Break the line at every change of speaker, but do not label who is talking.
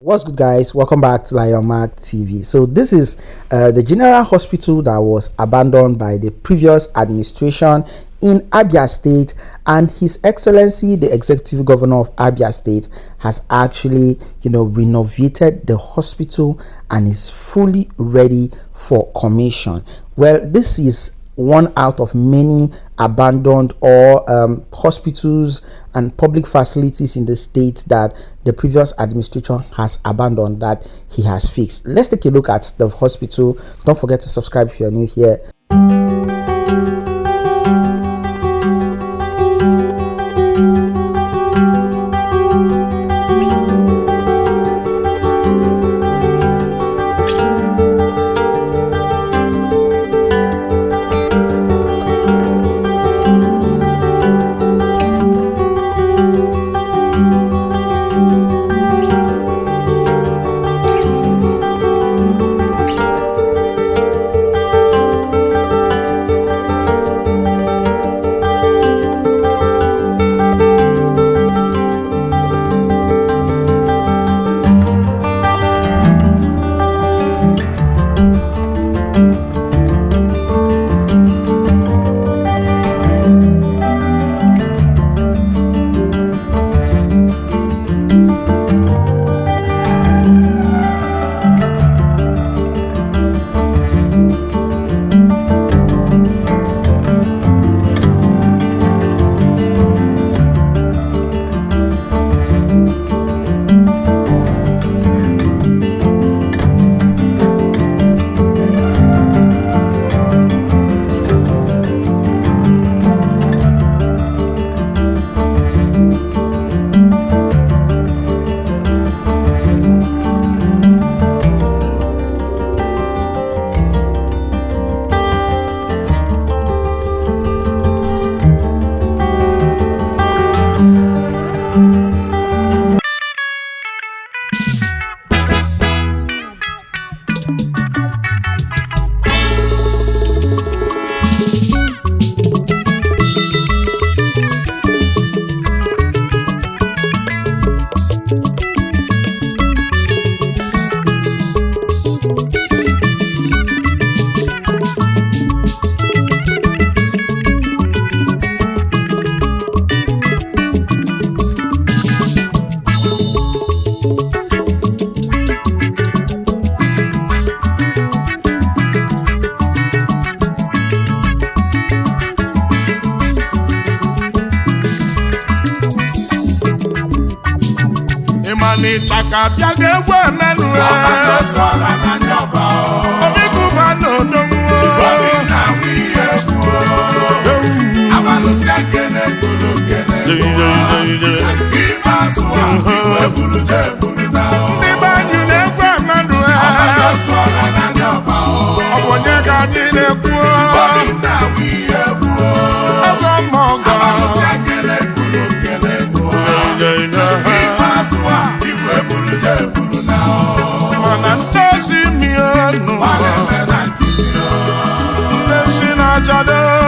What's good, guys? Welcome back to Liomark TV. So this is the general hospital that was abandoned by the previous administration in Abia State, and His Excellency the Executive Governor of Abia State has actually renovated the hospital and is fully ready for commission. Well, this is one out of many abandoned or hospitals and public facilities in the state that the previous administration has abandoned that he has fixed. Let's take a look at the hospital. Don't forget to subscribe if you're new here.
Ịma na ịchaka bịa ga-egwu emenụ. Obi Kuba na odogwu. Ndị be anyị na-egwu emenụ. Ọ bụ onye ka anyị na-ekwu? Eze mmọgọ. Mana ndị si mienụ, ndị si na-ajado.